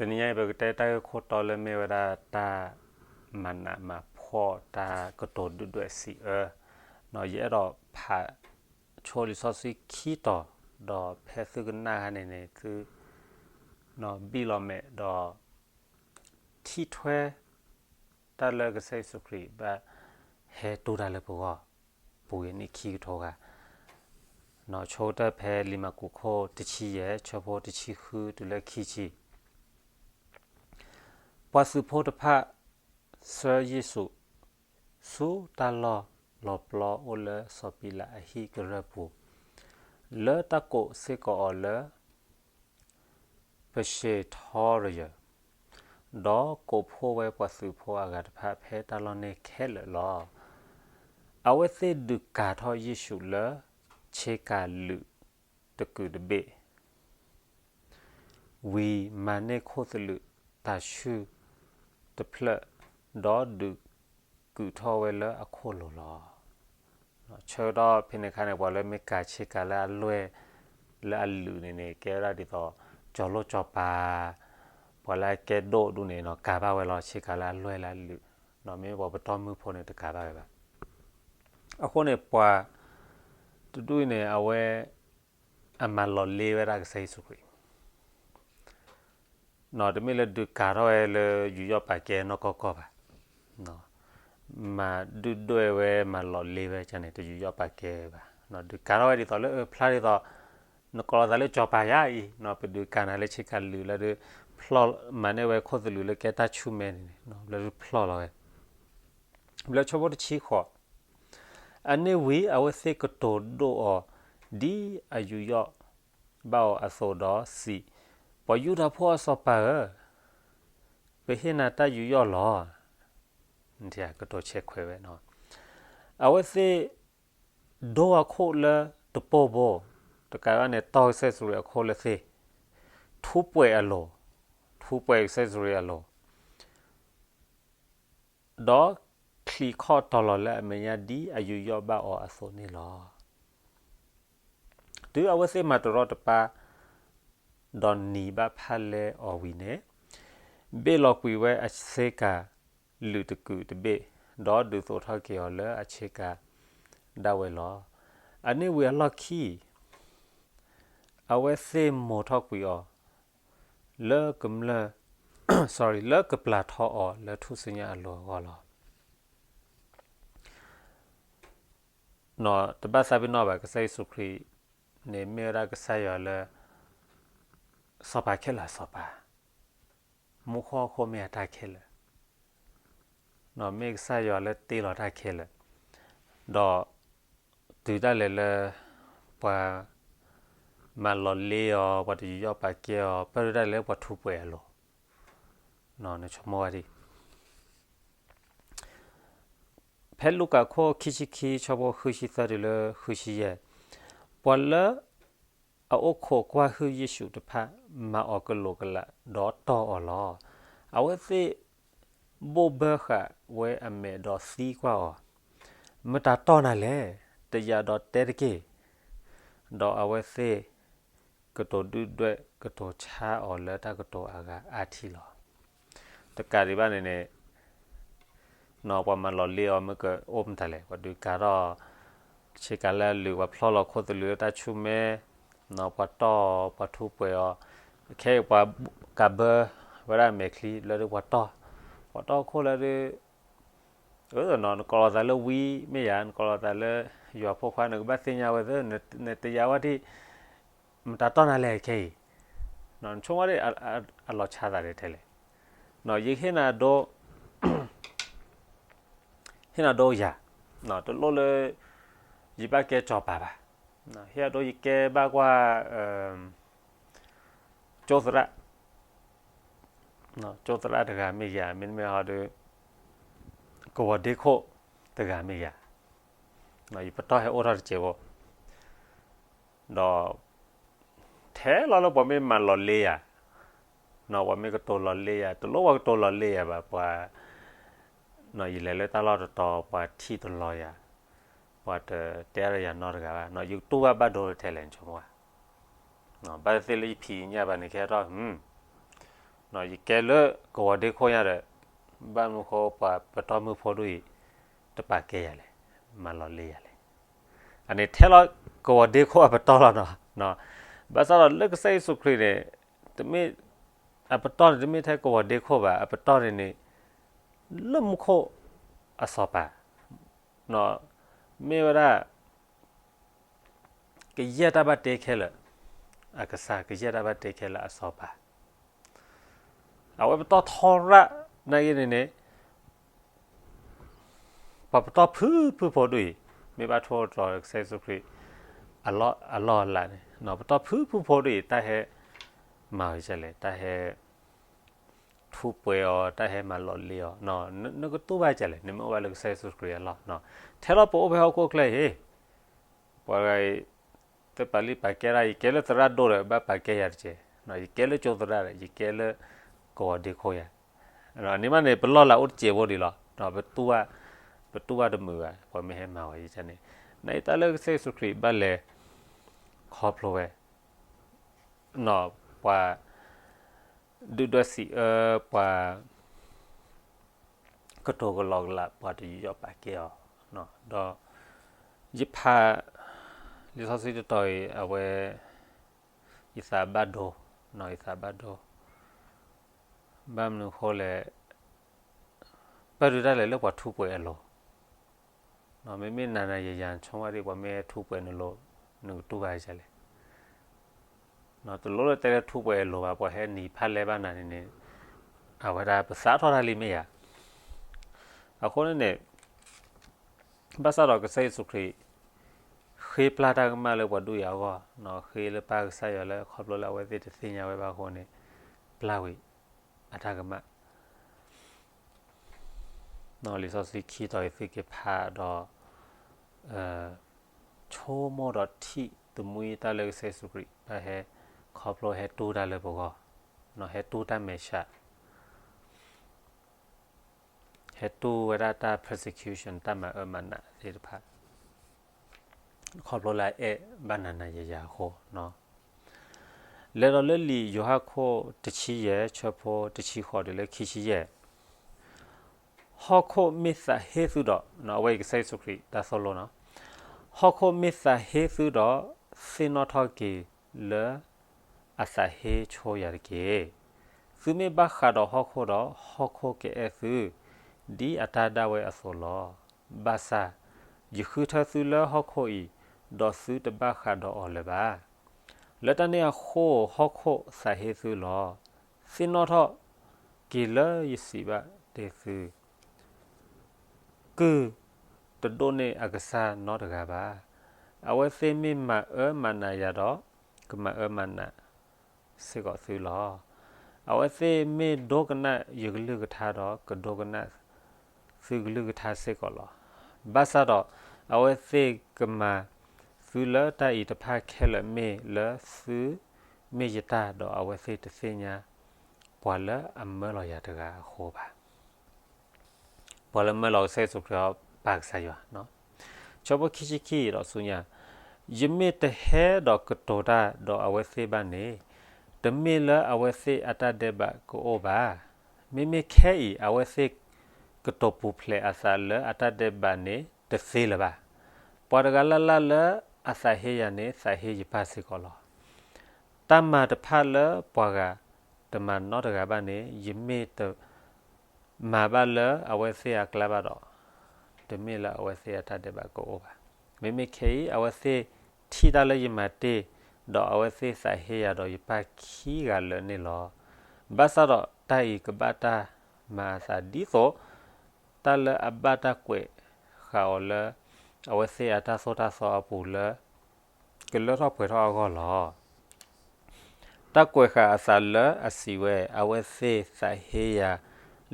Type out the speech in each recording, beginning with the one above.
တနံၤညါအံၤ ပကတဲတၢ်ဂ့ၢ်ခိၣ်တီလၢမ့ၢ်ဝဲဒၣ်တၢ်မၤနးမၤဖှီၣ် တၢ်ကတိၤဒုၣ်ဒွဲၣ်စံးအၢ, ယအဲၣ်ဒိးဖးဆိလံာ်စီဆှံခံတီၤ, ဒီးဖဲသုကနၣ်အခါန့ၣ်န့ၣ် သု ဘံၣ်လီၤမဲာ်ဒီး ထံၣ်ထွဲ တၢ်လၢကစၢ်ယ့ၣ်ၡူးခရံာ်ဘၣ်ဟဲတူၢ်တၢ်လၢပဂီၢ် ပူၤကွံာ်နံၣ်ခံကထိဂၤ, ဆိကတၢၢ်ဖဲလံာ်မၢ်ကူးခိၣ်တဆံယဲၢ် ဆၢဖိတဆံဃုတုၤလၢခံဆံ, ပှၤသုးဖိတဖၣ် ဆှၢယ့ၣ်ၡူး ဆူတၢ်လီၢ်လီၤပျီအိၣ်လၢစီၤပံၤလးအဟံၣ်ကရၢၢ်ပူၤ, လၢတၢ်ကိးစ့ၢ်ကီးအီၤလၢ ပၡ့ထီရယၢၢ်, ဒီးကိးဖှိၣ်ဝဲပှၤသုးဖိအဂၤတဖၣ်ဖဲတၢ်လီၢ်န့ၣ်ခဲလၢာ်လီၤ. အဝဲသ့ၣ်ဒုးကၤထီၣ်ယ့ၣ်ၡူးလၢဆ့ကၤလုာ်တကုာ်တဘ့ၣ် ဝံၤမၤန့ၢ်ခိၣ်သလုးတၤဆှုၣ်တဖျၢၣ်, ဒီးဒုးကုာ်ထီၣ်ဝဲလၢအခိၣ်လိၤလီၤ. ဆၢကတီၢ်ဖဲန့ၣ်အခါန့ၣ် ပှၤလၢမ့ၢ်ကၤဆ့ကၤလၢအလွဲၢ်လၢအလုာ်န့ၣ်န့ၣ် ကဲဝဲဒၣ်ဒ်သိး ကၠီၤလိၣ်ကၠီၤပၤ, ပှၤလၢအကဲဒိၣ်ဒူၣ်န့ၣ်နီၤ ကၤဘၣ်ဝဲလီၤ ဆ့ကၤလၢအလွဲၢ်လၢအလုာ်, မ့မ့ၢ်ပှၤပတီၢ်မုၢ်ဖိန့ၣ် တကၤဘၣ်ဝဲဘၣ်. အဃိန့ၣ် ပှၤတဒူၣ်အံၤန့ၣ် အဝဲ အမၤလီၤလ့ဝဲဒၣ်ကစၢ်ယ့ၣ်ၡူးခရံာ် တမ့ၢ်လၢဒုးကၤထီၣ်ဝဲလၢယူးယီၣ်ပာ်ကဲနီၢ်ကီၢ်ကီၢ်ဘၣ်, မၤဒုၣ်ဒွဲၣ်ဝဲ မၤလီၤလ့ဝဲန့ၣ် တယူးယီၣ်ပာ်ကဲဘၣ်, ဒုးကၤထီၣ်ဝဲဒ်သိးလၢအဖျါဒ်သိး နကိးလီၤသးလၢကၠီၤပၤယါအံၤ, ပဒုးကၤနၤလၢဆ့ကၤလုာ်လၢဒုး ဖျီၣ်မၤန့ၢ်ဝဲခိၣ်သလုးလၢကဲတၢ်ဆူၣ်မဲန့ၣ် လၢဒုးဖျီၣ်လီၤဝဲ လၢဆၢဖိတဆံဃိး, အန့ၣ်ဝံၤအဝဲသ့ၣ်ကတိၤဒိၣ်အီၤ ဒ်အယူးယီၣ်ဘၣ်အီၤအသိးဒီးစံး, ပှၤယူဒၤဖိအစီၤပၤဧၢ, ပဟ့ၣ်နၤတၢ်ယူးယီၣ်လီၤ. ကတိၤဆဲးခွဲးဝဲ, အဝဲသ့ၣ် ဒိအခိၣ်လၢတပိၢ်ဘိ, တကးဘၣ်န့ၣ် တီၢ်ကစၢ်ယ့ၣ်ၡူးခရံာ်အခိၣ်လၢသ့ၣ်, ထူးပှဲၤအလိၤ, ထူးပှဲၤကစၢ်ယ့ၣ်ၡူးခရံာ်အလိၤ ဒီးချံးခီၣ်တီၤလီၤလၢအမဲာ်ညါဒ်အယူးယီၣ်ဘၣ်အီၤအသိးန့ၣ်လီၤ. တုၤအဝဲသ့ၣ်မၤတရီတပါ ဒီးနံၤဘၣ်ဖၣ်လဲအီၤဝံၤန့ၣ်, ဘ့ၣ်လီၤကွံာ်ဝဲအဆ့ကၤလုာ်တကုာ်တဘ့ၣ်, ဒီးဒုးသိးထီၣ်က့ၤအီၤလၢအဆ့ကၤဒၣ်ဝဲလီၤ. အန့ၣ်ဝံၤအလီၢ်ခံ အဝဲသ့ၣ်မိာ်ထီၣ်ကွံာ်အီၤ လၢကမျၢၢ်, လၢကပျၢ်ထီၣ်အီၤလၢထူၣ်စုညါအလိၤအဂီၢ်လီၤ. တဘၣ်သးပ့ၤနီၣ်ဘၣ် ကစၢ်ယ့ၣ်ၡူးခရံာ်န့ၣ် မ့ၢ်ဝဲဒၣ်ကစၢ်ယွၤလၢ စီၤပၤခဲလၢာ်အစီၤပၤ, မူခိၣ်ဟီၣ်ခိၣ်မ့ၢ်အတၢ်ခဲလၢာ်, မ့ၢ်ကစၢ်ယွၤလၢတ့လီၤတၢ်ခဲလၢာ်, ဒီးတုၤဒၣ်လဲာ်လၢ ပှၤမၤလီၤလ့အီၤ, ပှၤတယူးယီၣ်ပာ်ကဲအီၤ, ပၢၢ်ဒၣ်လဲာ်လၢပှၤထူးပှဲၤအလိၤ, နဆိကမိၣ်ဝဲဒၣ် ဖဲလူၤကၣ်ခိၣ်ခံဆံခံ ဆၢဖိဃုဆံသၢတုၤလၢဃုဆံယဲၢ်, ပှၤလၢအအိၣ်ခိးကွၢ်ဟုၣ်ယ့ၣ်ၡူးတဖၣ် မၤအီၤကလိာ်ကလးဒီးတီၢ်အီၤလီၤ. အဝဲသ့ၣ်ဘိၣ်ဘၢဃာ်ဝဲအမဲာ်ဒီးသံကွၢ်အီၤ, မတၤတီၢ်နၤလဲၣ်, တယာ်ဒီးတဲတက့ၢ်. ဒီးအဝဲသ့ၣ်ကတိၤဒုၣ်ဒွဲၣ်ကတိၤဆါအီၤလၢတၢ်ကတိၤအဂၤအါထံၣ်လီၤ. တကးဒံးဘၣ်န့ၣ်န့ၣ် ပှၤမၤလီၤလ့အီၤမ့ၢ်ကအိၣ်မတၤလဲၣ်, ပှၤဒုးကၤထီၣ်ဆ့ကၤလၢအလုာ်, ပှၤဖျီၣ်လီၤခိၣ်သလုးလၢတၢ်ဆူၣ်မဲ, ပှၤတီၢ်အီၤ, ပှၤထူးပှဲၤအီၤ, ခဲအံၤပှၤကးဘၢဝဲဒၣ်မဲာ်ချံလၢဒုးပှၤတီၢ်, ပှၤတီၢ်ခိၣ်လၢဒုး အၢ နကိးလီၤသးလၢဝံမ့ၢ်ယၤ, နကိးလီၤသးလၢယွၤဖိခွါ, နကဘၣ်သ့ၣ်ညါဝဲသ့ၣ်, နတယာ်ဝဲဒၣ် မတၤတီၢ်နၤလဲၣ်ခဲအံၤ, နဆိကမိၣ်ဒၣ်အလီၤဆါသးဒ်ထဲလဲၣ်, ယဟ့ၣ်နၤဒိ ဟ့ၣ်နၤဒိယၤ, တလိၣ်လၢယဘၣ်ကဲစီၤပၤဘၣ်, ဟ့ၣ်အဒိယကဲဘၣ်ကွၢ် ကၠိသရၣ်, ကၠိသရၣ်တဂၤမ့ၢ်ယၤ, မ့တမ့ၢ်ဟီဒီး ကဝီၤဒ့ခိၣ်တဂၤမ့ၢ်ယၤ, ယပတီၢ်ဟဲအိၣ်ထီၣ်တစဲးဖိ, ဒီးထဲလီၤလၢပှၤမ့ၢ်မၤလီၤလ့ယၤ, ပှၤမ့ၢ်ကတိၤလီၤလ့ယၤ, တလိၣ်ပှၤကတိၤလီၤလ့ယၤဘၣ်, ပှၤ ယလဲၤလၢတၢ်လီၢ်တတီၤ ပှၤထံၣ်တလီၤယၤ, ပှၤတတဲရယၤနီတဂၤဘၣ်, ယကတူၢ်ဘၣ်ဘၣ်ဒိထဲလဲၣ် နဆိကမိၣ်ဧါ, ဘၣ်သ့ၣ်သ့ၣ်လၢယဖံးညၣ်ဘၣ်န့ၣ် ကဲထီၣ် ယကဲလၢကဝီၤဒ့ခိၣ်ညါဒီး ဘၣ်မနုၤဃိပှၤပတီၢ်မုၢ်ဖိဒ်အံၤ တပာ်ကဲယၤလဲၣ်, မၤလီၤလ့ယၤလဲၣ်. အန့ၣ်ထဲလီၤကဝီၤဒ့ခိၣ်အပတီၢ်လီၤနီၤ. ဘၣ်ဆၣ်ဒီးလၢကစၢ်ယ့ၣ်ၡူးခရံာ်န့ၣ် တမ့ၢ်, အပတီၢ်န့ၣ် တမ့ၢ်ထဲကဝီၤဒ့ခိၣ်ဘၣ်, အပတီၢ်န့ၣ်န့ၣ် လၢမူခိၣ်အစီၤပၤ, မ့ၢ်ဝဲဒၣ် ကယဲၢ်တၢ်ဘၣ်တ့ခဲလၢာ်, အကစၢ်ကယဲၢ်တၢ်ဘၣ်တ့ခဲလၢာ်အစီၤပၤ, အဝဲပတီၢ်ထီရၣ်နာ်က့န့ၣ်န့ၣ် ပှၤပတီၢ်ဖုၣ်ဖုၣ်ဖိဒ်အံၤ မ့ၢ်ဘၣ်ထိၣ်သတြီၤကစၢ်ယ့ၣ်ၡူးခရံာ် အလီၢ်အလၤန့ၣ် ပတီၢ်ဖုၣ်ဖုၣ်ဖိဒ်အံၤ တၢ်ဟဲမၤအီၤဒ်လဲၣ်, တၢ်ဟဲ ထူးပှဲၤအီၤ, တၢ်ဟဲမၤလီၤလ့အီၤ, နကတူၢ်ဘၣ်ဒ်လဲၣ်, နမ့ၢ်အိၣ်ဘၣ်လၢကစၢ်ယ့ၣ်ၡူးခရံာ်အလီၢ်, ထဲလီၤပအိၣ်ဖဲဟီၣ်ခိၣ်ချၢအံၤ, ပှၤဂၤအံၤ သ့ၣ်ပာ်လံပာ်ကဲဒၣ် ယကဲလၢသရၣ်ဒိၣ်ဒီး ဘၣ်ပာ်ကဲယၤတက့ၢ်, ယကဲလၢကၠိသရၣ်ဒီး ယကဲလၢကဝီၤဒ့ခိၣ်ယၤ, န့ၣ်မးန့ၣ် ပလီၢ်လၤအိၣ်တစဲးဖိဒံးလီၤ, ပတူၢ်ဘၣ်တမုာ်ဘၣ် ပှၤမ့ၢ်ဟဲမၤဝဲယန့ၣ်, နာ်အံၤတၢ်လၢကစၢ်ယ့ၣ်ၡူးခရံာ်ဘၣ်လဲၤခီဖျိဝဲ ပှၤဒုၣ်ဒွဲၣ်စံးအၢ, ပှၤကတိၤကလီကလး, ပှၤတယူးယီၣ်ပာ်ကဲအီၤ, ဒီးယဖးလံာ်စီဆှံတတီၤအံၤ အဝဲ ယသးဘၣ်ဒိ, ယသးဘၣ်ဒိ, ဘၣ်မနုၤဃိလဲၣ်, ပၢ်ဒုးတၢ်လဲၤလၢပှၤထူးပှဲၤအလိၤ, မ့မ့ၢ်နၤနၤယၤယၤ ဆိကမိၣ်ဒ်ပှၤမ့ၢ်ထူးပှဲၤနလိၤ, နကတူၢ်ဘၣ်ဒ်လဲၣ်, တလိၣ်လၢတဲလၢထူးပှဲၤအလိၤဘၣ်, ပှၤဟဲနံၤဖးလဲဘၣ်နၤန့ၣ်န့ၣ်, အဝဲဒၣ်ပသးထီၣ်တၢ်လံမ့ၢ်ဧါ, အဃိန့ၣ်န့ၣ် ဘၣ်ဆၣ်ဒီးကစၢ်ယ့ၣ်ၡူးခရံာ် ဃ့ပျၢ်တၢ်ကမၣ်လၢပှၤဒ်အံၤအဂီၢ်, ဃ့လၢပၢ်ကစၢ်ယွၤလၢခီဖျိလၢအဝဲသ့ၣ်တသ့ၣ်ညါဝဲဘၣ်အဃိန့ၣ်, ပျၢ်ဝံၤအတၢ်ကမၣ် လံာ်စီဆှံခံတီၤအံၤသုက့ၤဖးဒီး ဆိကမိၣ်ဒီးထံၣ်သမူတၢ်လၢကစၢ်ယ့ၣ်ၡူးခရံာ် ဘၣ်ဟဲခီဖျိဟဲတူၢ်တၢ်လၢပဂီၢ်, ဟဲတူၢ်တၢ်မဲာ်ဆှး, ဟဲတူၢ်ဝဲဒၣ်တၢ် persecution တၢ်မၤအၢမၤနးသ့ၣ်တဖၣ် ခီဖျိလၢအအဲၣ်ဘၣ်နၤနၤယၤယၤအဃိ, လဲၤဒီးလၢလံာ်ယိၤဟၣ်ခိၣ်တဆံယဲၢ် ဆၢဖိတဆံဃိးတုၤလၢခံဆံယဲၢ်, ဟီၣ်ခိၣ်မ့ၢ်သးဟ့သုဒီး, အဝဲအံၤကစၢ်ယ့ၣ်ၡူးခရံာ်တၢ်သိၣ်လိနီၤ, ဟီၣ်ခိၣ်မ့ၢ်သးဟ့သုဒီး, သ့ၣ်နီၣ်ထီၣ်က့ၤလၢအသးဟ့ဆိယၤတက့ၢ်. သုမ့ၢ်ဘၣ်ဃးဒီးဟီၣ်ခိၣ်ဒီး, ဟီၣ်ခိၣ်ကအဲၣ်သု, ဒ်အတၢ်ဒၣ်ဝဲအသိးလီၤ. ဘၣ်ဆၣ်, ယဃုထၢသုလၢဟီၣ်ခိၣ်အံၤ, ဒီးသုတဘၣ်ဃးဒီးအီၤလၢၤဘၣ်. လၢတၢ်န့ၣ်အဃိ ဟီၣ်ခိၣ်သးဟ့သုလီၤ. သ့ၣ်နီၣ်ထီၣ်က့ၤလၢယစံးဘၣ်တ့ၢ်သု ကုၢ်တဒိးန့ၢ်အကစၢ်နီတဂၤဘၣ်. အဝဲသ့ၣ်မ့ၢ်မၤအၢမၤနးယၤဒီး, ကမၤအၢမၤနးစ့ၢ်ကီးသုလီၤ. အဝဲသ့ၣ်မ့ၢ်ဒိကနၣ်ယကလုၢ်ကထါဒီး, ကဒိကနၣ်သုကလုၢ်ကထါစ့ၢ်ကီးလီၤ. ဘၣ်ဆၣ်ဒီး, အဝဲသ့ၣ်ကမၤသုလၢတၢ်အံၤတဖၣ်ခဲလၢာ်မ့ၢ်လၢသုမ့ၢ်ယတၢ်ဒီး အဝဲသ့ၣ်တသ့ၣ်ညါပှၤလၢအမၢလီၤယၤတဂၤအဃိဘၣ်. ပှၤလၢမၢလီၤကစၢ်ယ့ၣ်ၡူးခရံာ်အီၤ ပၢ်ကစၢ်ယွၤ, ဆၢဖိခံဆံခံဒီးဆူညါ, ယမ့ၢ်တဟဲဒီးကတိၤတၢ်ဒီးအဝဲသ့ၣ်ဘၣ်န့ၣ်, တမ့ၢ်လၢအဝဲသ့ၣ်အတၢ်ဒဲးဘးကအိၣ်ဘၣ်. မ့မ့ၢ်ခဲအံၤ အဝဲသ့ၣ်ကတိၤပူၤဖျဲးအသးလၢအတၢ်ဒဲးဘးန့ၣ်တသ့လၢၤဘၣ်. ပှၤတဂၤလၢ်လၢ်လၢအသးဟ့ယၤန့ၣ် သးဟ့ယပၢ်စ့ၢ်ကီးလီၤ. တၢ်မၤတဖၣ်လၢပှၤဂၤတမၤနီတဂၤဘၣ်န့ၣ် ယမ့ၢ်တမၤဘၣ်လၢအဝဲသ့ၣ်အကျါဘၣ်ဒီး, တမ့ၢ်လၢအဝဲသ့ၣ်အတၢ်ဒဲးဘးကအိၣ်ဘၣ်. မ့မ့ၢ်ခဲအံၤ အဝဲသ့ၣ်ထံၣ်တၢ်လၢယမၤတ့ၢ်, ဒီးအဝဲသ့ၣ်သးဟ့ယၤဒီးယပၢ်ခံဂၤလၢာ်န့ၣ်လီၤ. ဘၣ်ဆၣ်ဒီးတၢ်အံၤကဘၣ်တၢ်မၤအသးဒ်သိး တၢ်လၢအဘၣ်တၢ်ကွဲးဃာ်အီၤလၢ အဝဲသ့ၣ်အတၢ်သိၣ်တၢ်သီအပူၤလၢ ကလၢထီၣ်ပှဲၤထီၣ်အဂီၢ်လီၤ. တၢ်ကွဲးဃာ်အသးလၢအစံးဝဲ, အဝဲသ့ၣ်သးဟ့ယၤ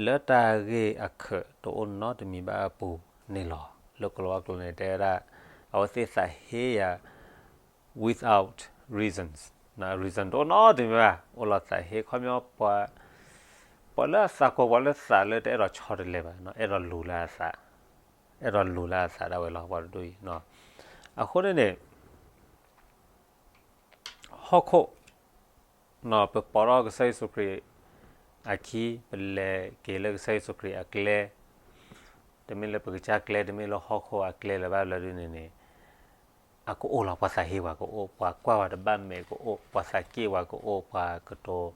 လၢတၢ်ဂ့ၢ်အခၢးတအိၣ်နီတမံၤဘၣ်အပူၤန့ၣ်လီၤ. လၢကလံးဝါကျိာ်န့ၣ်တဲဝဲဒၣ်, အဝဲသ့ၣ်သးဟ့ယၤ without reasons, reason တအိၣ်နီတမံၤဘၣ်, အိၣ်လီၤသးဟ့ခီပညီ ပှၤလၢအသးကိးပှၤလၢသးလၢတအဲၣ်ဒိးဆီတလဲဘၣ်, အဲၣ်ဒိးလူၤလၢအသး, အဲၣ်ဒိးလူၤလၢအသးဒၣ်ဝဲလီၤ ပှၤတဒူၣ်အံၤ. အဃိန့ၣ်န့ၣ် ဟီၣ်ခိၣ်, ပပိာ်ထီၣ်ကစၢ်ယ့ၣ်ၡူးခရံာ် အခံ ပလဲၤက့ၤလၢကစၢ်ယ့ၣ်ၡူးခရံာ်အကျဲ, တမ့ၢ်လၢပကစၢ်ကျဲ တမ့ၢ်လၢဟီၣ်ခိၣ်အကျဲလၢၤဘၣ်လၢဒုန့ၣ်န့ၣ် အကအိၣ်လီၤ. ပှၤသးဟ့ဝဲကအိၣ်, ပှၤကွၢ်ဝဲတဘၣ်မဲာ်ကအိၣ်, ပှၤသးက့ၣ်ဝဲကအိၣ်, ပှၤကတိၤ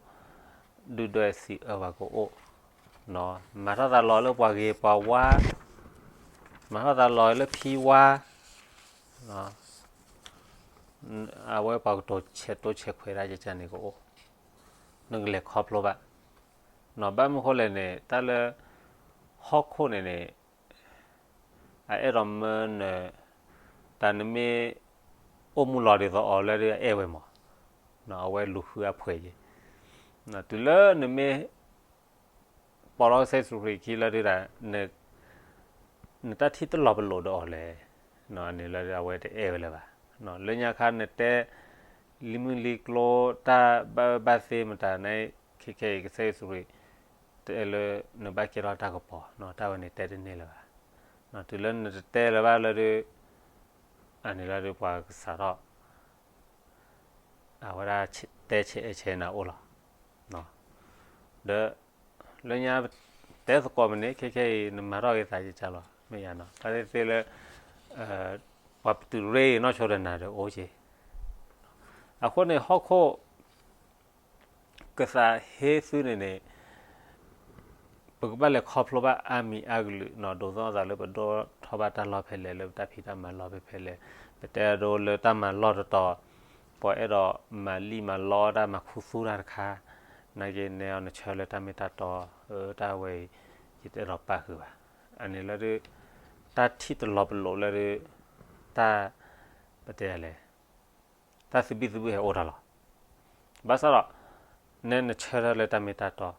ဒုၣ်ဒွဲၣ်စံးအၢဝဲကအိၣ်, မၤထီၣ်သးလီၤလၢပှၤဂ့ၤပှၤဝါ, မၤထီၣ်သးလီၤလၢဖံဝါ, အဝဲပှၤကတိၤဆဲးတိဆဲးခွဲးတၢ်ကကန့ၣ်ကအိၣ်, နကလဲၤခီဖျိဘၣ်. ဘၣ်မနုၤဃိလဲၣ်န့ၣ် တၢ်လၢဟီၣ်ခိၣ်န့ၣ်န့ၣ် အအဲၣ်ဒိးမၢန တၢ်နမ့ၢ်အိၣ်မူလီၤဒ်သိးအီၤလၢဒုအအဲၣ်ဝဲမး, အဝဲလူၤဃုအဖှဲးယ့ၤ, တုၤလၢနမ့ၢ် ပိာ်ထီၣ်ကစၢ်ယ့ၣ်ၡူးခရံာ်ခံလၢဒုဒၣ် နတၢ်ထံၣ်တလီၤပလိာ်ဒီးအီၤလဲၣ်, န့ၣ်လၢအဝဲတအဲၣ်ဝဲလၢၤဘၣ်. လၢညါခါနတဲ လံမုၢ်လံကျိ တၢ်ဘၣ်အၢဘၣ်သီမတၤန့ၣ် ခဲခဲအံၤ ကစၢ်ယ့ၣ်ၡူးခရံာ် တဲလၢ နဘၣ်ကဲထီၣ်တၢ်ကပီၤ, တၢ်ဝဲန့ၣ်တဲတန့ၢ်လၢၤဘၣ်. တုၤလၢနတတဲလၢၤဘၣ်လၢဒု အန့ၣ်လၢဒုပှၤကစးထီၣ် အဝဲဒၣ်တဲဆဲးအဲၣ်ဆဲးနၤအိၣ်လီၤ. ဒီး လၢညါ တဲသကိးမ့ၢ်န့ၣ် ခဲခဲအံၤ နမၤထီၣ်ဂ့ၤသးကကလီၤ မ့ၢ်ယါနီၤ တၢ်သ့ၣ်သ့ၣ်လၢ ပှၤပတုာ်ရ့နီၢ်ဆိဒီးနၤဒီးအိၣ်က့ၤ. အဃိန့ၣ် ဟီၣ်ခိၣ် ကသးဟ့သုန့ၣ်န့ၣ် ပကဘၣ်လဲၤခီဖျိဘၣ်အါမံၤအါကလုာ်နီၤ ဒိးသီၣ်သးလၢပဒိၣ်ထီၣ်ဘၣ်တၢ်လီၢ်ဖဲလဲၣ် လၢပတၢ်ဖံးတၢ်မၤလီၢ်ဖဲဖဲလဲၣ်, ပတဲအဒိလၢတၢ်မၤလီၢ်တတီၤ, ပှၤအဲၣ်ဒိးမၤလံၣ်မၤလီတၢ်မၤခူသူၣ်တၢ်တခါ, နာ်က့န့ၣ်အီၤနဆၢလၢတၢ်မ့ၢ်တၢ်တီ, အတၢ်ဝဲအံၤ ယတအဲၣ်ဒိးပာ်ဃုာ်ဘၣ်. အန့ၣ်လၢဒုး တၢ်ထံၣ်တလီၤပလိာ်လၢဒုး တၢ် ပတဲလဲၣ် တၢ်သဘံၣ်သဘုၣ်ဟဲအိၣ်တၢ်လီၤ. ဘၣ်ဆၣ်ဒီး နဲနဆၢထၢၣ်လၢတၢ်မ့ၢ်တၢ်တီ,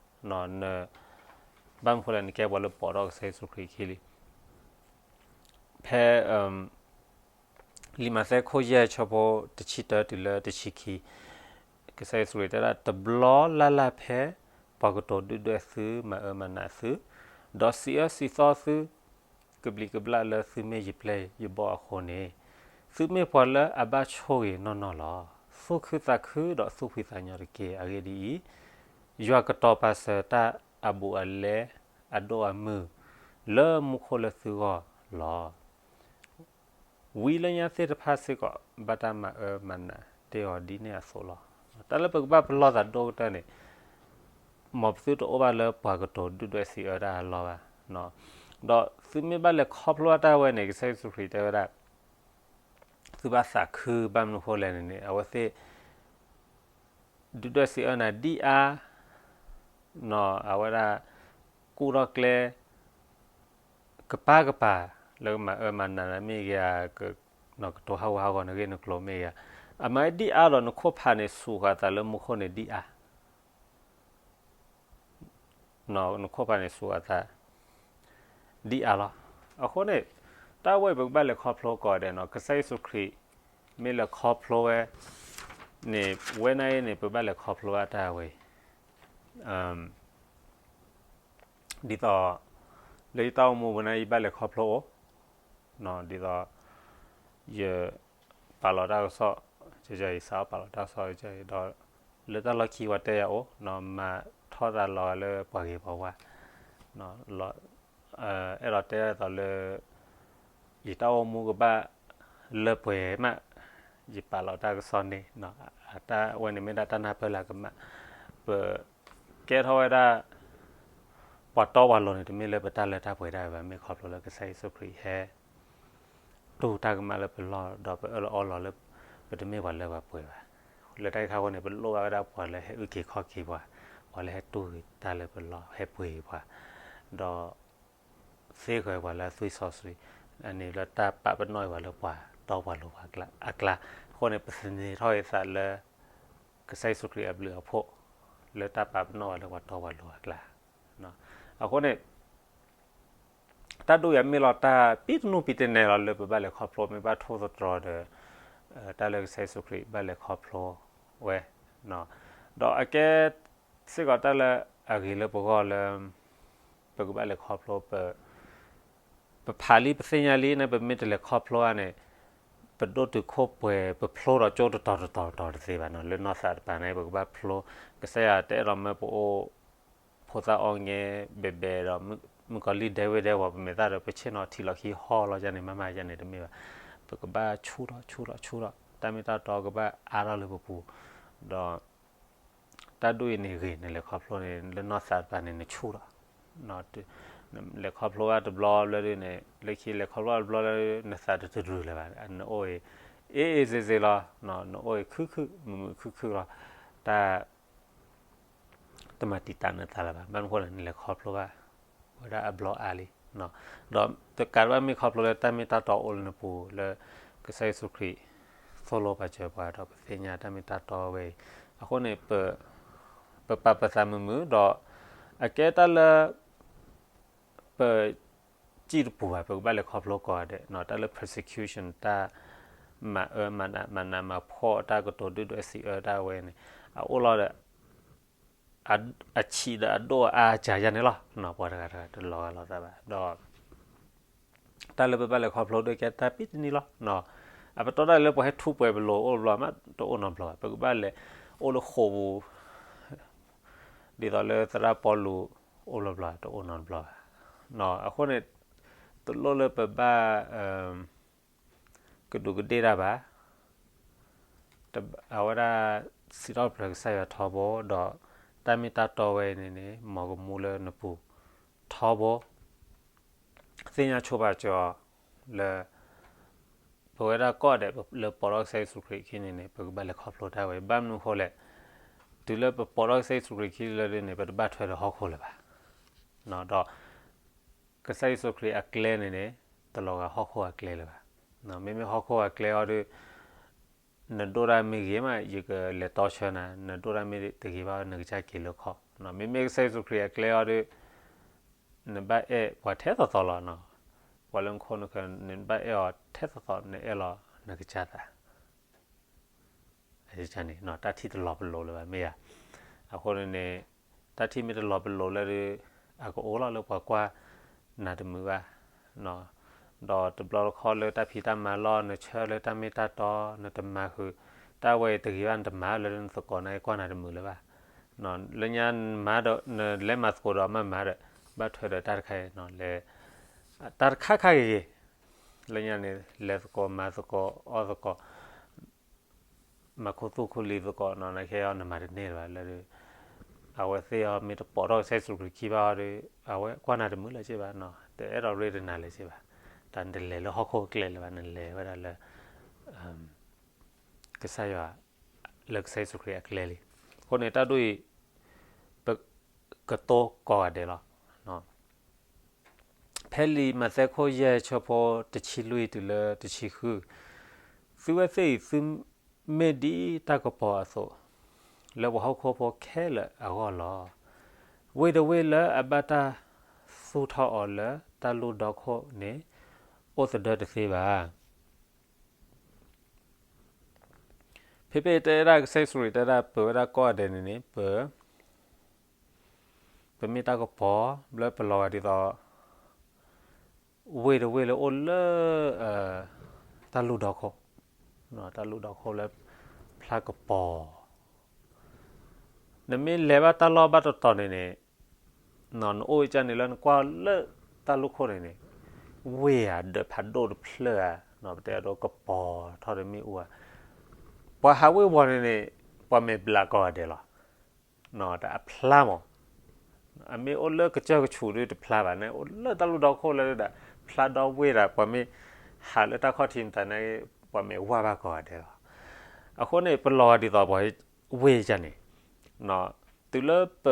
ဘၣ်မနုၤဃိလဲၣ် နကဲပှၤလၢပိာ်ထီၣ်ကစၢ်ယ့ၣ်ၡူးခရံာ်ခံလံ. ဖဲ လံာ်မးသဲခိၣ်ယဲၢ်ဆၢဖိတဆံတၢတုၤလၢတဆံခံ, ကစၢ်ယ့ၣ်ၡူးခရံာ်တဲဒၣ် တဘျီလၢ်လၢ်ဖဲ ပှၤကတိၤဒုၣ်ဒွဲၣ်သုမၤအၢမၤနးသု, ဒီးစံးအၢစံးသီသု ကဘျံးကဘျၣ်လၢသုမ့ၢ်ယပျဲၢ်ယဘီၣ်အဃိန့ၣ်, သုမ့ၢ်ပှၤလၢအဘၣ်ဆိၣ်ဂ့ၤနီၢ်နီၢ်လီၤ. သူၣ်ခုသးခုဒီးသူၣ်ဖှံသးညီတက့ၢ်. အဂ့ၢ်ဒ်အံၤ, ယွၤကတီၤပာ်စၢၤတၢ်အဘူးအလဲအဒိၣ်အမုၢ် လၢမူခိၣ်လၢသုဂီၢ်လီၤ. ဝံလၢညါသ့ၣ်တဖၣ်စ့ၢ်ကီး ဘၣ်တၢ်မၤအၢမၤနးတ့ၢ်အီၤဒ်န့ၣ်အသိးလီၤ. တၢ်လၢပကဘၣ်ပလီၢ်သးဒိၣ်ကတၢၢ်န့ၣ် မ်ပသုတအိၣ်ဘၣ်လၢပှၤကတိၤဒုၣ်ဒွဲၣ်စံးအၢတၢ်အလီၢ်ဘၣ်. ဒီးသုမ့ၢ်ဘၣ်လဲၤခီဖျိဘၣ်တၢ်ဝဲန့ၣ် ကစၢ်ယ့ၣ်ၡူးခရံာ်တဲဝဲဒၣ် သုဘၣ်သးခု ဘၣ်မနုၤဃိလဲၣ်န့ၣ်န့ၣ် အဝဲသ့ၣ် ဒုၣ်ဒွဲၣ်စံးအၢနၤဒ်အါ, အဝဲဒၣ် ကူၣ်ထီၣ်ကျဲ ကပၤကပၤ လၢကမၤအၢမၤနးနၤမ့ၢ်ဂ့ၤဧါ, ကတိၤဟးဂူာ်ဟးဂီၤနဂ့ၢ်နကျိၤမ့ၢ်ဂ့ၤဧါ, အမၤဒ်အါဒီးနခိၣ်ဖးန့ၣ် စူးဃာ်သးလၢမူခိၣ်န့ၣ်ဒ်အါ နခိၣ်ဖးန့ၣ်စူးအသး ဒ်အါလီၤ. အဃိန့ၣ် တၢ်ဝဲအံၤပကဘၣ်လဲၤခီဖျိကိးဂၤဒဲးနီၤ, ကစၢ်ယ့ၣ်ၡူးခရံာ် မ့ၢ်လဲၤခီဖျိဝဲန့ၣ် ဝဲန့ၣ်အံၤန့ၣ် ပဘၣ်လဲၤခီဖျိဘၣ်တၢ်ဝဲအံၤ ဒ်သိး လၢယတၢ်အိၣ်မူပူၤန့ၣ် ယဘၣ်လဲၤခီဖျိအိၣ် ဒ်သိး ယ ပာ်လီၤတၢ်ကစီၣ် ယဲယစးပာ်လီၤတၢ်ကစီၣ်ယဲဒီး လၢတၢ်လီၢ်ခံပှၤတဲယၤအိၣ် မၤထီၣ်သးလီၤဂာ်လၢပှၤဂ့ၤပှၤဝါ အဲၣ်ဒိးတဲဒ်သိးလၢ ယတၢ်အိၣ်မူကဘၣ်လၢပှဲၤမး ယပာ်လီၤတၢ်ကစီၣ်န့ၣ် တၢ်ဝဲန့ၣ်မ့ၢ်ဒၣ်တၢ်နၢ်ပၢၢ်လၢအကမၣ် ပကဲထီၣ်ဝဲဒၣ် ပှၤတီပှၤလိၤန့ၣ် တမ့ၢ်လၢပတၢ်လၢတၢ်ပှဲၤဒၣ်ဝဲဘၣ် မ့ၢ်ခီဖျိလၢကစၢ်ယ့ၣ်ၡူးခရံာ်ဟဲ တူၢ်တၢ်ကမၣ်လၢပလီၢ် ဒီးပအၢၣ်လီၤအီလီၤလၢ ပတမ့ၢ်ပှၤလၢပှဲၤဘၣ်. လၢတၢ်ဂ့ၢ်ခါအဃိန့ၣ် ပလိၣ်ဘၣ်ဝဲဒၣ်ပှၤလၢဟဲအုၣ်က့ၤခီၣ်က့ၤပှၤ, ပှၤလၢဟဲတူၢ်တၢ်လၢပလီၢ် ဟဲပှ့ၤပှၤ, ဒီး သ့ဃၢၤပှၤလၢသွံၣ်စီဆှံ, အန့ၣ်လၢတၢ်ပာ်ပနီၣ်အီၤပှၤလၢပှၤတီပှၤလိၤအကျါ, အဃိန့ၣ် ပသန့ၤထီၣ်အသးလၢ ကစၢ်ယ့ၣ်ၡူးခရံာ်အဘျုးအဖှိၣ် လၢတၢ်ပာ်ပနီၣ်အီၤလၢပှၤတီပှၤလိၤအကျါ. အဃိန့ၣ် တၢ်ဒိၣ်ယၤမ့ၢ်လီၤတၢ်ပံတနူၢ်ပံတနဲလီၤလၢပဘၣ်လဲၤခီဖျိ မ့ၢ်ဘၣ်ထိၣ်သတြီၤဒီး တၢ်လၢကစၢ်ယ့ၣ်ၡူးခရံာ်ဘၣ်လဲၤခီဖျိဝဲ, ဒီးအကဲစ့ၢ်ကီးတၢ်လၢအဂ့ၤလၢပဂီၢ်လၢ ပကဘၣ်လဲၤခီဖျိ ပဖးလံပသ့ၣ်ညါလံန့ၣ် ပမ့ၢ်တလဲၤခီဖျိဧါန့ၣ် ပဒိၣ်တုာ်ခိၣ်ပှဲၤ ပဖျိဒီးကၠိတတီၤတတီၤတတီၤတသ့ဘၣ်နီၤ လၢနီၢ်သးတပၤန့ၣ် ပကဘၣ်ဖျိ ကစၢ်ယွၤတအဲၣ်ဒိးမၢပအိၣ်ဖ ဖိသၣ်အီၣ်ငဲဘဲးဘဲးဒီး မုၣ်ကီၤလံၢ်ဒဲဝ့ၢ်ဒဲဝီၤ ပမဲာ်သၣ်ဒီး ပဆ့ၣ်နီၤထံလီၤခံဟီလီၤယါန့ၣ် မ့မ့ၢ်ယါန့ၣ်တမ့ၢ်ဘၣ်. ပကဘၣ်ဆူၣ်ထီၣ်ဆူၣ်ထီၣ်ဆူၣ်ထီၣ် တၢ်မ့ၢ်တၢ်တီကဘၣ်အါထီၣ်လၢပပူၤ, ဒီး တၢ်ဒ်အံၤန့ၣ်ဂ့ၤ နလဲၤခီဖျိန့ၣ် လၢနီၢ်သးတပၤန့ၣ် နဆူၣ်ဒီး လဲၤခီဖျိဘၣ်တဘျီလၢဒ်န့ၣ် လၢခံလဲၤခီဖျိဘၣ်တဘျီလၢ နသးတတဒြုၤလၢၤဘၣ်, နအိၣ်အံၤ အ့ၣ်အ့ၣ်စ့စ့လီၤ, နအိၣ်အံၤခုၣ်ခုၣ်မုာ်မုာ်ခုၣ်ခုၣ်လီၤ, တၢ် တမၤတံာ်တာ်နသးလၢၤဘၣ်. ဘၣ်မနုၤအဃိလဲၣ် နလဲၤခီဖျိဘၣ် ဝဲဒၣ်အဘျီအါလံ, ဒီးတကးဘၣ်မ့ၢ်ခီဖျိလၢတၢ်မ့ၢ်တၢ်တီအိၣ်လၢနပူၤလၢ ကစၢ်ယ့ၣ်ၡူးခရံာ် သိၣ်လိပာ်စၢၤပှၤ ဒီးပသ့ၣ်ညါတၢ်မ့ၢ်တၢ်တီဝဲအံၤ, အဃိန့ၣ် ပပာ်ပသးမုာ်မုာ်ဒီး အကဲတၢ်လၢ ပ စံၣ်တပူၤဘၣ် ပကဘၣ်လဲၤခီဖျိကိးဂၤဒဲး, တၢ်လၢ persecution တၢ်မၤအၢမၤနးမၤနးမၤဖှီၣ် တၢ်ကတိၤဒုၣ်ဒွဲၣ်စံးအၢတၢ်ဝဲန့ၣ် အအိၣ်လီၤဒီး အဆံးဒီးအဒိၣ်အါစှၤယါန့ၣ်လီၤ. ပှၤတဂၤတဂၤတလီၤဂာ်လိာ်သးဘၣ်ဒီး တၢ်လၢပဘၣ်လဲၤခီဖျိဒ်ကဲတၢ်ပံတနံၤလီၤ. အပတီၢ်ဒၣ်လၢပှၤဟဲထူးပှဲၤပလိၤအိၣ်ဘျီမး တအိၣ်နီတဘျီဘၣ်. ပကဘၣ်လဲၤအိၣ်လၢဃိာ်ပူၤ ဒ်သိးလၢသရၣ်ပီလူးအိၣ်ဘျီဘျီ တအိၣ်နီတဘျီဘၣ်. အဃိန့ၣ် တလိၣ်လၢပဘၣ် ကဒူးကဒ့ၣ်တၢ်ဘၣ်. အဝဲဒၣ် စံးထီၣ်ပတြၢၤကစၢ်ယွၤထီဘိ ဒီးတၢ်မ့ၢ်တၢ်တီဝဲအံၤန့ၣ်န့ၣ် မ်ကမူလၢနပူၤထီဘိ သ့ၣ်ညါဆိပာ်စၢၤအီၤလၢ ပဝဲဒၣ်ကိးဂၤဒဲးလၢပိာ်ထီၣ်ကစၢ်ယ့ၣ်ၡူးခရံာ်အခံန့ၣ်န့ၣ် ပကဘၣ်လဲၤခီဖျိတၢ်ဝဲအံၤ. ဘၣ်မနုၤအဃိလဲၣ်, တုၤလၢပပိာ်ထီၣ်ကစၢ်ယ့ၣ်ၡူးခရံာ်အခံလၢဒ်န့ၣ် ပတဘၣ်ထွဲဒီးဟီၣ်ခိၣ်လၢၤဘၣ်. ဒီး ကစၢ်ယ့ၣ်ၡူးခရံာ်အကျဲန့ၣ်န့ၣ် တလီၤဂာ်ဟီၣ်ခိၣ်အကျဲလၢၤဘၣ်. မ့မ့ၢ်ဟီၣ်ခိၣ်အကျဲအီၤဒီး နဒိၣ်တၢ်မ့ၢ်ဂ့ၤမး ယကလဲၤတီဆၢနၤ, နဒိၣ်တၢ်မ့ၢ်တဂ့ၤဘၣ် နကစၢ်က့ၤလၢခီၣ်. မ့မ့ၢ်ကစၢ်ယ့ၣ်ၡူးခရံာ်အကျဲအီၤဒီး နဘၣ်အဲၣ်ပှၤထဲသိးသိးလီၤ. ပှၤလၢနခိၣ်နဃၢၤ နဘၣ်အဲၣ်အီၤထဲသိးသိး နအဲၣ်လီၤနကစၢ်သး န့ၣ် တၢ်ထံၣ်တလီၤပလိာ်လၢၤဘၣ်မ့ၢ်ဧါ. အဃိန့ၣ်န့ၣ် တၢ်ထံၣ်မ့ၢ်တလီၤပလိာ်လၢဒုး အကအိၣ်လီၤလၢပှၤကွၢ်နၤတမုာ်ဘၣ်. ဒီးတဘျီတခီၣ်လၢတၢ်ဖံးတၢ်မၤလီၢ် နဆၢလၢတၢ်မ့ၢ်တၢ်တီ နတမၤဃုာ် တၢ်ဝဲအံၤတဂ့ၤဘၣ် နတမၤလၢနသကိးန့ၣ် ကွၢ်နၤတမုာ်လၢၤဘၣ်. လၢညါနမၤဒီး နလဲၤမၤသကိးဒီးမၤမၤဒီး ဘၣ်ထွဲဒီးတၢ်တခါအံၤ လဲၤ တၢ်တခါခါဂ့ၤဂ့ၤ လၢညါန့ၣ် လဲၤသကိးမၤသကိးအီၣ်သကိး မၤခူသူၣ်ခူလံၤသကိးနီၤ နခဲအံၤနမၤတန့ၢ်လၢၤဘၣ်လၢ အဝဲသ့ၣ်အီၤမ့ၢ်တပိာ်ထီၣ်ကစၢ်ယ့ၣ်ၡူးခရံာ်ခံဘၣ်အီၤဒီး အဝဲကွၢ်နၤတမုာ်လၢၤစ့ၢ်ဘၣ်နီၤ တအဲၣ်ဒိးရ့တနၤလၢၤစ့ၢ်ဘၣ်. တၢ်နတလဲၤလၢဟီၣ်ခိၣ်အကျဲလၢၤဘၣ် နလဲၤဝဲဒၣ်လၢ ကစၢ်ယွၤ လၢကစၢ်ယ့ၣ်ၡူးခရံာ်အကျဲလံ. အဃိန့ၣ် တၢ်ဒ်အံၤ ပကတိၤကိးဂၤဒဲးလီၤ. ဖဲလံာ်မးသဲခိၣ်ယဲၢ်ဆၢဖိတဆံလွံၢ်တုၤလၢတဆံဃု, သုဝဲသ့ၣ်အံၤ သုမ့ၢ်ဒ်တၢ်ကပီၤအသိး, လၢပှၤဟီၣ်ခိၣ်ဖိခဲလၢာ်အဂီၢ်လီၤ. ဝ့ၢ်တဝ့ၢ်လၢအဘၣ်တၢ်သူၣ်ထီၣ်အီၤလၢတၢ်လူၢ်ဒီခိၣ်န့ၣ် အိၣ်သဒၢတသ့ဘၣ်. ဖဲဖဲတဲဒၣ်ကစၢ်ယ့ၣ်ၡူးခရံာ်တဲဒၣ် ပဝဲဒၣ်ကိးဂၤဒဲးန့ၣ်န့ၣ် ပ ပမ့ၢ်တၢ်ကပီၤ လၢပလီၤဂာ်ဒ်သိး ဝ့ၢ်တဝ့ၢ်လၢအိၣ်လၢ တၢ်လူၢ်ဒီခိၣ်, တၢ်လူၢ်ဒီခိၣ်လၢ ဖျါကပီၤ နမ့ၢ်လဲၤဘၣ်တၢ်လီၢ်ဘၣ်တတီၤန့ၣ်န့ၣ် နအိၣ်ကန့ၣ်လၢနကွၢ်လၢတၢ်လူၢ်ခိၣ်န့ၣ်န့ၣ် ဝ့ၢ်ဧါ ဒီးဖးဒိၣ်တဖျၢၣ်ဧါ, ပတဲအဒိကပီၤထီၣ်တမ့ၢ်အူဧါ, ပှၤဟးဝ့ၢ်ဝီၤန့ၣ်န့ၣ် ပှၤမဲာ်ဘျးကိးဂၤဒဲးလီၤ. တၢ်အဖျါမး အမ့ၢ်အိၣ်လၢကစၢၢ်ကဆူးဒ်တဖျါဘၣ်န့ၣ် အိၣ်လၢတၢ်လူၢ်ဒီခိၣ်လၢဒၣ် ဖျါဒီဝ့ၢ်ဒၣ် ပှၤမ့ၢ်ဟးလၢတၢ်ခီၣ်ထံးမတၤန့ၣ် ပှၤမဲာ်ဝါဘၣ်ကိးဂၤဒဲးလီၤ. အဃိန့ၣ် ပလီၤဂာ်ဒ်သိးပှၤဝ့ၢ်ယၤန့ၣ် တုၤလၢပ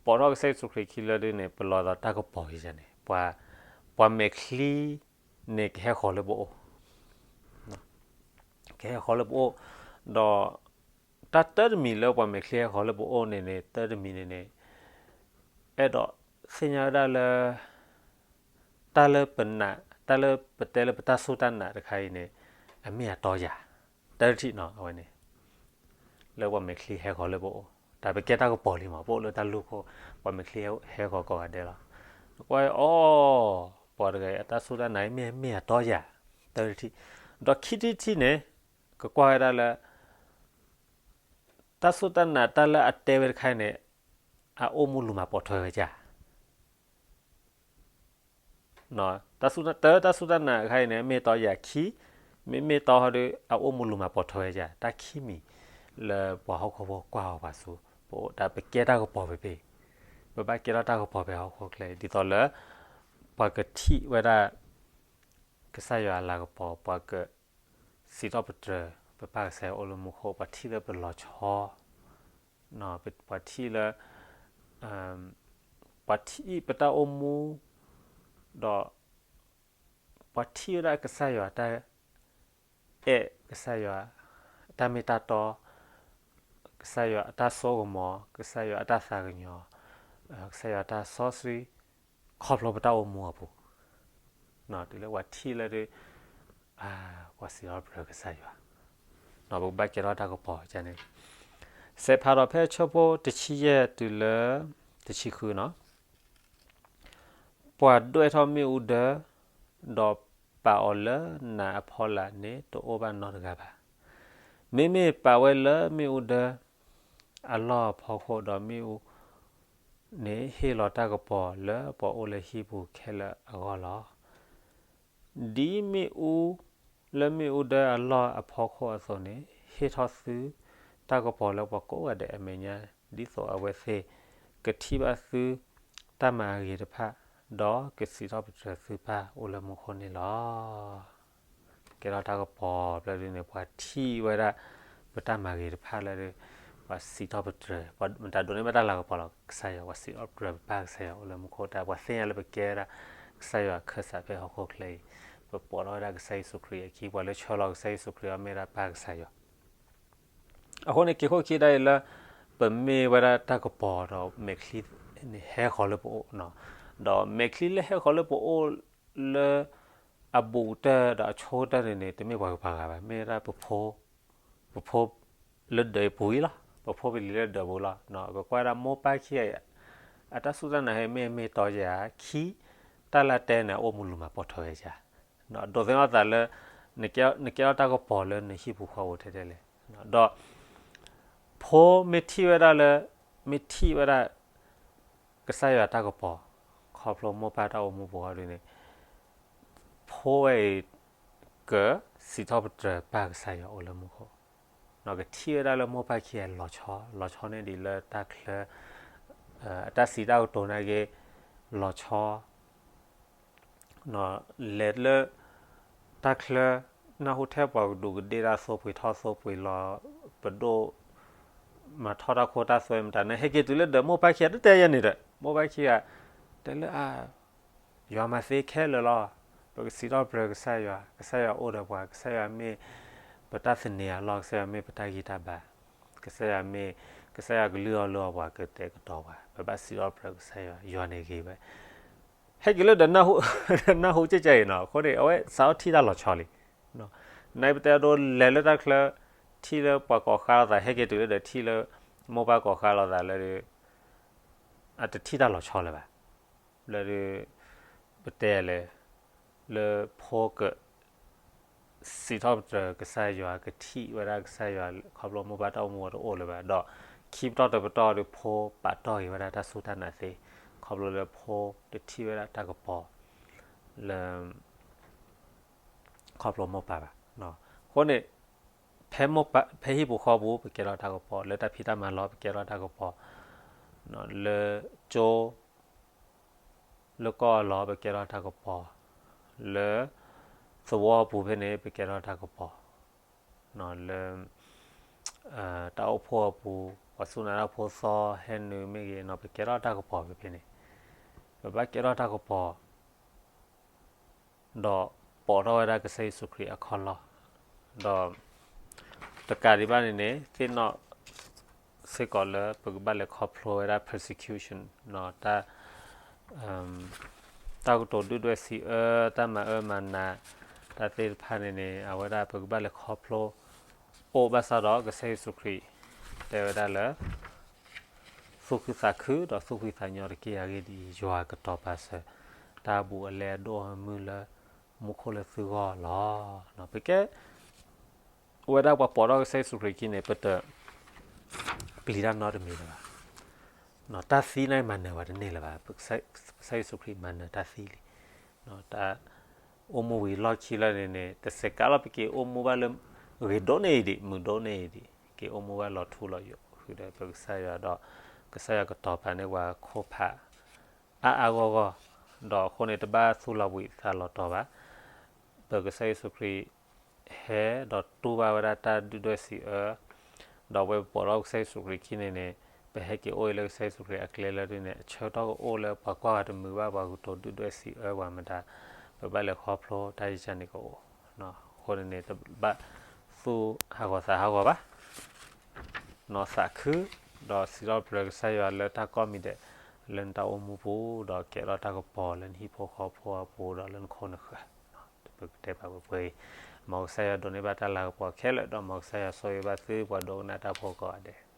ပိာ်ထီၣ်ကစၢ်ယ့ၣ်ၡူးခရံာ်ခံလၢဒ်န့ၣ် ပလီၤဂာ်ဒ်သိးတၢ်ကပီၤယၤန့ၣ် ပှၤမဲာ်ချံန့ၣ်ကဟဲဃီၤလၢပအိၣ် ကဟဲဃီၤလၢပအိၣ်, ဒီးတၢ်တၢတမံၤလၢပှၤမဲာ်ချံဟဲဃီၤလၢပအိၣ်န့ၣ်န့ၣ် တၢတမံၤန့ၣ်န့ၣ် အဲၣ်ဒိးသ့ၣ်ညါဝဲဒၣ်လၢ တၢ်လၢပနာ် တၢ်လၢပတဲလၢပတၢ်စူၢ်တၢ်နာ်တခါအံၤန့ၣ် အမ့ၢ်အတီယၤ, တၢတထံၣ်နီၤ အဝဲန့ၣ် လၢပှၤမဲာ်ချံဟဲဃီၤလၢပအိၣ်, တၢ်ပကဲတၢ်ကပီၤလံမး ပအိၣ်လၢတၢ်လူၢ်ခိၣ် ပှၤမဲာ်ချံဟဲဃီၤကိးဂၤဒဲးလီၤ. ကွၢ်အီၤ ပှၤတဂၤအတၢ်စူၢ်တၢ်နာ်မ့ၢ်မ့ၢ်အတီယၤ, တၢတထံၣ်, ဒီးခံထံၣ်တထံၣ်န့ၣ် ကကွၢ်ဝဲဒၣ်လၢ တၢ်စူၢ်တၢ်နာ်တၢ်လၢအတဲဝဲတခါအံၤန့ၣ် အအိၣ်မူလူၤမၤပိာ်ထွဲဝဲဒၣ် တၢ်စူၢ်တၢ်နာ်အခါအံၤန့ၣ် မ့ၢ်တီယၤခံ, မ့မ့ၢ်တီဟီဒီး အအိၣ်မူလူၤမၤပိာ်ထွဲဝဲဒၣ် တၢ်ခံမံၤလၢပှၤဟီၣ်ခိၣ်ဖိကွၢ်အီၤပှၤဆူ ပအိၣ်တၢ်ပကဲတၢ်ကပီၤဖဲဖဲ ပဘၣ်ကဲထီၣ်တၢ်ကပီၤဖဲဟီၣ်ခိၣ်ချၢအံၤ ဒ်သိးလၢ ပှၤကထံၣ်ဝဲဒၣ် ကစၢ်ယွၤအလၤကပီၤ ပှၤကစံးထီၣ်ပတြၢၤ ပပၢ်ကစၢ်ယွၤအိၣ်လၢမူခိၣ် ပှၤထံၣ်လၢပလီၤဆီ ပှၤထံၣ်လၢ ပှၤထံၣ်ပတၢ်အိၣ်မူ ဒီး ပှၤထံၣ်ဝဲဒၣ်ကစၢ်ယွၤတၢ်အဲၣ် ကစၢ်ယွၤအတၢ်မ့ၢ်တၢ်တီ, ကစၢ်ယွၤအတၢ်စိကမီၤ, ကစၢ်ယွၤအတၢ်သးကညီၤ, ကစၢ်ယွၤအတၢ်စီဆှံ ခီဖျိပတၢ်အိၣ်မူအပူၤ တုၤလၢပှၤထံၣ်လၢဒုး ပှၤစံးထီၣ်ပတြၢၤကစၢ်ယွၤ ပကဘၣ်ကဲထီၣ်တၢ်ကပီၤန့ၣ် စဲးဖးဒီးဖဲဆၢဖိတဆံယဲၢ်တုၤလၢ တဆံဃုနီၤ ပှၤဒွဲၣ်ထီၣ်မ့ၣ်အူဒၢ ဒီးပာ်အီၤလၢနးအဖီလာ်န့ၣ် တအိၣ်ဘၣ်နီတဂၤဘၣ်. မ့မ့ၢ်ပာ်ဝဲလၢမ့ၣ်အူဒၢ အလီၢ်အဖီခိၣ်ဒီးမ့ၣ်အူန့ၣ် ဟ့ၣ်လီၤတၢ်ကပီၤလၢပှၤအိၣ်လၢဟံၣ်ပူၤခဲလၢာ်အဂီၢ်လီၤ. ဒ်မ့ၣ်အူလၢမ့ၣ်အူဒၢအလီၢ်အဖီခိၣ်အသိးန့ၣ် ဟ့ၣ်ထီၣ်သုတၢ်ကပီၤလၢပှၤကိးဂၤဒဲးအမဲာ်ညါ ဒ်သိးအဝဲသ့ၣ်ကထံၣ်ဘၣ်သုတၢ်မၤအဂ့ၤတဖၣ် ဒီးကစံးထီၣ်ပတြၢၤသုပၢ်အိၣ်လၢမူခိၣ်န့ၣ်လီၤ. ကဲထီၣ်တၢ်ကပီၤဖဲဒုန့ၣ် ပှၤထံၣ်ဝဲဒၣ် ပတၢ်မၤဂ့ၤတဖၣ်လၢ ပှၤစံးထီၣ်ပတြၢၤ ပှၤမတၤဒိးန့ၢ်ဘၣ်တၢ်လၤကပီၤလီၤ ကစၢ်ယွၤ ပှၤစံးထီၣ်ပတြၢၤပပၢ်ကစၢ်ယွၤအိၣ်လၢမူခိၣ်တၢ် ပှၤသ့ၣ်ညါလၢပကဲဝဲဒၣ် ကစၢ်ယွၤအခၢၣ်စးဖဲဟီၣ်ခိၣ်ချၢအံၤ ပပိာ်ထီၣ်ဝဲဒၣ်ကစၢ်ယ့ၣ်ၡူးခရံာ်အခံ ပှၤလၢဆှၢလီၤကစၢ်ယ့ၣ်ၡူးခရံာ်အီၤမ့ၢ်ဒၣ်ပၢ်ကစၢ်ယွၤ အဃိန့ၣ် က့ၤခိၣ်ခံဒၣ်အံၤလၢ ပမ့ၢ်ဝဲဒၣ်တၢ်ကပီၤဒီးမဲာ်ချံန့ၣ်ဟဲဃီၤလၢပအိၣ်, ဒီးမဲာ်ချံလၢဟဲဃီၤလၢပအိၣ်လၢ အဘူးကတၢၢ်ဒီးအဆိကတၢၢ်န့ၣ်န့ၣ် တမ့ၢ်ပှၤဂၤပှၤဂၤဘၣ်, မ့ၢ်ဝဲဒၣ်ပဖိ, ပဖိလၢဒၢးပူၤအံၤလီၤ, ပဖိပလံၤလၢဒၢးပူၤလီၤ. ကကွၢ်ဒၣ်မိၢ်ပၢ်ခံဂၤအံၤ အတၢ်စူၢ်တၢ်နာ်ဟဲမ့ၢ်မ့ၢ်တီယၤခံ, တၢ်လၢတဲန့ၣ် အအိၣ်မူလူၤမၤပိာ်ထွဲဝဲယၤ ဒိးသန့ၤအသးလၢ နကဲထီၣ်တၢ်ကပီၤလၢနဟံၣ်ပူၤဃီပူၤထဲထဲလဲၣ်. ဒီး ဖိမ့ၢ်ထံၣ်ဝဲဒၣ်လၢ မ့ၢ်ထံၣ်ဝဲဒၣ် ကစၢ်ယွၤတၢ်ကပီၤ ခီဖျိမိၢ်ပၢ်တၢ်အိၣ်မူပူၤဃီဒုန့ၣ် ဖိဝဲအံၤ ကစံးထီၣ်ပတြၢၤပၢ်ကစၢ်ယွၤအိၣ်လၢမူခိၣ်, ကထံၣ်ဝဲဒၣ်လၢမိၢ်ပၢ်ခံဂၤလီၤဆီ, လီၤဆီန့ၣ်ဒ်လၢတၢ်ချၢ အတၢ်စံးတၢ်ကတိၤနာ်က့ လီၤဆီ လဲၤလၢ တၢ်ချၢ နၢ်ဟူထဲပှၤကဒူးကဒ့ၣ်တၢ်သိပှ့ၤထီၣ်သိပှ့ၤလီၤ ပဒိၣ် မၤထီၣ်တၢ်ခိတၢ်သွဲမတၤန့ၣ် ဟဲက့ၤတုၤလၢဒီးမိၢ်ပၢ်ခံဂၤတတဲယဲန့ၣ်ဒီး မိၢ်ပၢ်ခံဂၤ တဲလၢ ယွၤမၤသ့ခဲလၢာ်လီၤ. ပကစံးထီၣ်ပတြၢၤကစၢ်ယွၤ, ကစၢ်ယွၤအိၣ်ဒီးပှၤ, ကစၢ်ယွၤမ့ၢ်ပတၢ်သန့ၤအလီၢ်, ကစၢ်ယွၤမ့ၢ်ပတၢ်ဂံၢ်တၢ်ဘါ, ကစၢ်ယွၤမ့ၢ်, ကစၢ်ယွၤကလုၢ်အီၣ်လုၢ်အီပှၤ, ကတဲာ်ကတီၤပှၤ, ပဘၣ်စံးထီၣ်ပတြၢၤကစၢ်ယွၤ, ယွၤန့ၣ်ဂ့ၤဝဲ ဟဲက့ၤလၢဒီး နၢ်ဟူကဲကဲအံၤနီၤ, အဃိန့ၣ် အဝဲစးထီၣ်ထံၣ်တၢ်လီၤဆီလံ. နပတဲဒိလဲၤလၢတၢ်ချၢ ထံၣ်လၢပှၤကိးဃါလိာ်သး, ဟဲက့ၤတုၤလၢဒီးထံၣ်လၢ မိၢ်ပၢ်ကိးဃါလိာ်သးလၢ အတထံၣ်တၢ်လီၤဆီလၢၤဘၣ်. လၢ ပတဲလဲၣ် လၢဖိက စံးထီၣ်ပတြၢၤကစၢ်ယွၤ ကထံၣ်ဝဲဒၣ်ကစၢ်ယွၤ ခီဖျိမိၢ်ပၢ်တၢ်အိၣ်မူအတအိၣ်လၢၤဘၣ်ဒီး ခံပတီၢ်တပတီၢ်ဒီး ဖိပာ်တ့ၢ်က့ၤဝဲဒၣ်တၢ်စူၢ်တၢ်နာ်သ့, ခီဖျိလၢဖိတထံၣ်ဝဲဒၣ်တၢ်ကပီၤ လၢ ခီဖျိမိၢ်ပၢ်ဘၣ်. အဃိန့ၣ် ဖဲဟံၣ်ပူၤဃီပူၤ ပကဲထီၣ်တၢ်ကပီၤ, လၢတၢ်ဖံးတၢ်မၤလီၢ် ပကဲထီၣ်တၢ်ကပီၤ, လၢကၠိ လၢကီၢ်အလီၢ် ပကဲထီၣ်တၢ်ကပီၤ, လၢသဝီအပူၤဖဲန့ၣ် ပကဲထီၣ်တၢ်ကပီၤ, လၢ တၢ်အိၣ်ဖှိၣ်အပူၤ ပှၤစူၢ်နာ်တၢ်ဖိသီဟဲနုာ်မ့ၢ်ဂ့ၤ ပကဲထီၣ်တၢ်ကပီၤဖဲဖဲန့ၣ်, ပဘၣ်ကဲထီၣ်တၢ်ကပီၤ ဒီးပိာ်ထီၣ်ဝဲဒၣ်ကစၢ်ယ့ၣ်ၡူးခရံာ်အခီၣ်လီၢ်, ဒီး တကးဒံးဘၣ်န့ၣ်န့ၣ် သ့ၣ်နီၣ်စ့ၢ်ကီးလၢပကဘၣ်လဲၤခီဖျိဝဲဒၣ် persecution တၢ်ကတိၤဒုၣ်ဒွဲၣ်စံးအၢ တၢ်မၤအၢမၤနး တၢ်သ့ၣ်တဖၣ်န့ၣ်န့ၣ် အဝဲဒၣ်ပကဘၣ်လဲၤခီဖျိ အိၣ်ဘၣ်ဆၣ်ဒီးကစၢ်ယ့ၣ်ၡူးခရံာ် တဲဝဲဒၣ်လၢ သူၣ်ခုသးခုဒီးသူၣ်ဖှံသးညီတက့ၢ်. အဂ့ၢ်ဒ်အံၤ, ယွၤကတီၤပာ်စၢၤ တၢ်အဘူးအလဲအဒိၣ်အမုၢ်လၢမူခိၣ်လၢသုဂီၢ်လီၤ. ပကဲဝဲဒၣ်ပှၤပိာ်ထီၣ်ကစၢ်ယ့ၣ်ၡူးခရံာ်အခံန့ၣ် ပတပျံၤတၢ်နီတမံၤလၢၤဘၣ်. တၢ်သံန့ၣ်မၤနၢၤဝဲတန့ၢ်လၢၤဘၣ်, ကစၢ်ယ့ၣ်ၡူးခရံာ်မၤနၢၤတၢ်သံလံ. တၢ်အိၣ်မူဝံၤလီၢ်ခံလၢန့ၣ်န့ၣ် တစဲးကးလီၤ ပက့ၤအိၣ်မူဘၣ်လၢ ဂ့ၤဒိၣ်န့ၢ်အံၤဒံး မုာ်ဒိၣ်န့ၢ်အံၤဒံး, က့ၤအိၣ်မူဘၣ်လီၤထူလီၤယိာ် ဃုာ်ဒီးပကစၢ်ယွၤဒီး ကစၢ်ယွၤကတီၤပာ်န့ၢ်ပှၤခိၣ်ဖး အါအါဂီၢ်ဂီၢ်, ဒီးအဃိန့ၣ် တဘၣ်သူၣ်လီၤဘှံးသးလီၤတီၤဘၣ်. ပကစၢ်ယ့ၣ်ၡူးခရံာ် ဟဲဒီးတူၢ်ဘၣ်ဝဲဒၣ်တၢ်ဒုၣ်ဒွဲၣ်စံးအၢ, ဒီးဝဲပပိာ်ထီၣ်ကစၢ်ယ့ၣ်ၡူးခရံာ်ခံန့ၣ်န့ၣ် ပဟဲက့ၤအိၣ်အံၤလၢကစၢ်ယ့ၣ်ၡူးခရံာ်အကျဲလၢဒ်န့ၣ် အဆၢကတီၢ်ကအိၣ်လၢပှၤကွၢ်ပှၤတမုာ်ဘၣ် ပှၤကတိၤဒုၣ်ဒွဲၣ်စံးအၢပှၤမတၤ, ပဘၣ်လဲၤခီဖျိတၢ်ယံာ်န့ၣ်ကအိၣ်. အဃိန့ၣ်န့ၣ် တဘၣ်သူၣ်ဟးဂီၤသးဟးဂီၤဘၣ် နီၢ်သးခု, ဒီးစံးထီၣ်ပတြၢၤကစၢ်ယွၤလၢတၢ်ကိးမံၤဒဲး လၢနတၢ်အိၣ်မူပူၤ ဒီးကဲထီၣ်တၢ်ကပီၤလၢနဟံၣ်ဖိဃီဖိအပူၤ ဒီးလၢနခိၣ်နဃၢၤ, ပကတဲဘၣ်ပှဲၤပှဲၤအံၤ, မ်ကစၢ်ယွၤဒိးန့ၢ်ဘၣ်တၢ်လၤကပီၤခဲလၢာ် ဒီးမ်ကစၢ်ယွၤဆိၣ်ဂ့ၤဘၣ်သုပှၤဒိကနၣ်တၢ်ဖိကိးဂၤဒဲး.